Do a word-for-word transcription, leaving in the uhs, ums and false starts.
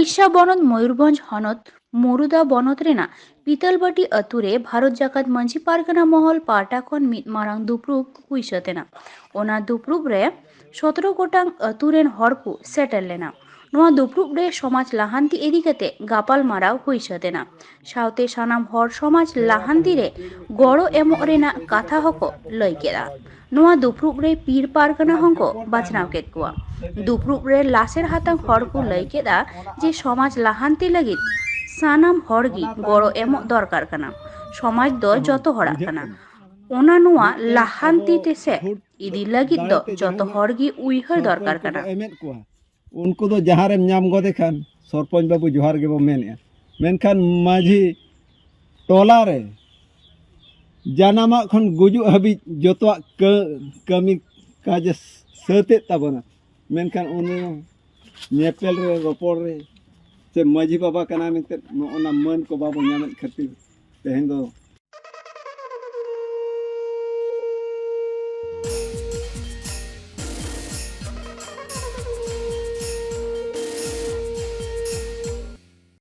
ᱩᱲᱤᱥᱥᱟ ᱵᱚᱱᱚᱛ ᱢᱚᱭᱩᱨᱵᱷᱚᱸᱡᱽ ᱦᱚᱱᱚᱛ ᱢᱩᱨᱩᱫᱟ ᱵᱚᱱᱚᱛ ᱨᱮᱱᱟᱜ ᱯᱤᱛᱟᱞᱵᱟᱴᱤ ᱟᱹᱛᱩ ᱨᱮ ᱵᱷᱟᱨᱚᱛ ᱡᱟᱠᱟᱛ ᱢᱟᱹᱡᱷᱤ ᱯᱟᱨᱜᱟᱱᱟ ᱢᱚᱦᱚᱞ ᱯᱟᱦᱴᱟ ᱠᱷᱚᱱ ᱢᱤᱫ ᱢᱟᱨᱟᱝ ᱫᱩᱯᱲᱩᱵ ᱦᱩᱭ ᱥᱟᱹᱛ ᱮᱱᱟ᱾ ᱚᱱᱟ ᱫᱩᱯᱲᱩᱵ ᱨᱮ ᱥᱚᱛᱨᱚ ᱜᱚᱴᱟᱝ ᱟᱹᱛᱩ ᱨᱮᱱ ᱦᱚᱲ ᱠᱚ ᱥᱮᱴᱮᱨ ᱞᱮᱱᱟ᱾ ᱱᱚᱣᱟ ᱫᱩᱯᱲᱩᱵ ᱨᱮ ᱥᱚᱢᱟᱡᱽ ᱞᱟᱦᱟᱱᱛᱤ ᱤᱫᱤ ᱠᱟᱛᱮ ᱜᱟᱯᱟᱞ ᱢᱟᱨᱟᱣ ᱦᱩᱭ ᱥᱟᱹᱛ ᱮᱱᱟ᱾ ᱥᱟᱶᱛᱮ ᱥᱟᱱᱟᱢ ᱦᱚᱲ ᱥᱚᱢᱟᱡᱽ ᱞᱟᱦᱟᱱᱛᱤ ᱨᱮ ᱜᱚᱲᱚ ᱮᱢᱚᱜ ᱨᱮᱱᱟᱜ ᱠᱟᱛᱷᱟ ᱦᱚᱸᱠᱚ ᱞᱟᱹᱭ ᱠᱮᱫᱟ᱾ ᱱᱚᱣᱟ ᱫᱩᱯᱲᱩᱵ ᱨᱮ ᱯᱤᱨ ᱯᱟᱨᱜᱟᱱᱟ ᱦᱚᱸᱠᱚ ᱵᱟᱪᱷᱱᱟᱣ ᱠᱮᱫ ᱠᱚᱣᱟ᱾ ᱫᱩᱯᱲᱩᱵ ᱨᱮ ᱞᱟᱥᱮᱨ ᱦᱟᱛᱟᱝ ᱦᱚᱲ ᱠᱚ ᱞᱟᱹᱭ ᱠᱮᱫᱟ ᱡᱮ ᱥᱚᱢᱟᱡᱽ ᱞᱟᱦᱟᱱᱛᱤ ᱞᱟᱹᱜᱤᱫ ᱥᱟᱱᱟᱢ ᱦᱚᱲ ᱜᱮ ᱜᱚᱲᱚ ᱮᱢᱚᱜ ᱫᱚᱨᱠᱟᱨ ᱠᱟᱱᱟ᱾ ᱥᱚᱢᱟᱡᱽ ᱫᱚ ᱡᱚᱛᱚ ᱦᱚᱲᱟᱜ ᱠᱟᱱᱟ᱾ ᱚᱱᱟ ᱱᱚᱣᱟ ᱞᱟᱦᱟᱱᱛᱤ ᱛᱮ ᱥᱮᱫ ᱤᱫᱤ ᱞᱟᱹᱜᱤᱫ ᱫᱚ ᱡᱚᱛᱚ ᱦᱚᱲ ᱜᱮ ᱩᱭᱦᱟᱹᱨ ᱫᱚᱨᱠᱟᱨ ᱠᱟᱱᱟ᱾ ᱮᱢᱮᱫ ᱠᱚᱣᱟ, ᱩᱱᱠᱩ ᱫᱚ ᱡᱟᱦᱟᱸ ᱨᱮᱢ ᱧᱟᱢ ᱜᱚᱫᱮ ᱠᱷᱟᱱ ᱥᱚᱨᱯᱚᱧᱪ ᱵᱟᱹᱵᱩ ᱡᱚᱦᱟᱨ ᱜᱮᱵᱚ ᱢᱮᱱᱮᱫᱼᱟ᱾ ᱢᱮᱱᱠᱷᱟᱱ ᱢᱟᱹᱡᱷᱤ ᱴᱚᱞᱟ ᱨᱮ ᱡᱟᱱᱟᱢᱟᱜ ᱠᱷᱚᱱ ᱜᱩᱡᱩᱜ ᱦᱟᱹᱵᱤᱡ ᱡᱚᱛᱚᱣᱟᱜ ᱠᱟᱹ-, ᱠᱟᱹᱢᱤ ᱠᱟᱡᱮ ᱥᱟᱹᱛᱮᱫ ᱛᱟᱵᱚᱱᱟ᱾ ᱢᱮᱱᱠᱷᱟᱱ ᱩᱱᱤ ᱧᱮᱯᱮᱞ ᱨᱮ, ᱨᱚᱯᱚᱲ ᱨᱮ, ᱥᱮ ᱢᱟᱹᱡᱷᱤ ᱵᱟᱵᱟ ᱠᱟᱱᱟᱭ ᱢᱮᱱᱛᱮ ᱱᱚᱜᱼᱚ ᱱᱟ ᱢᱟᱹᱱ ᱠᱚ ᱵᱟᱵᱚ ᱧᱟᱢᱮᱫ ᱠᱷᱟᱹᱛᱤᱨ ᱛᱮᱦᱮᱧ ᱫᱚ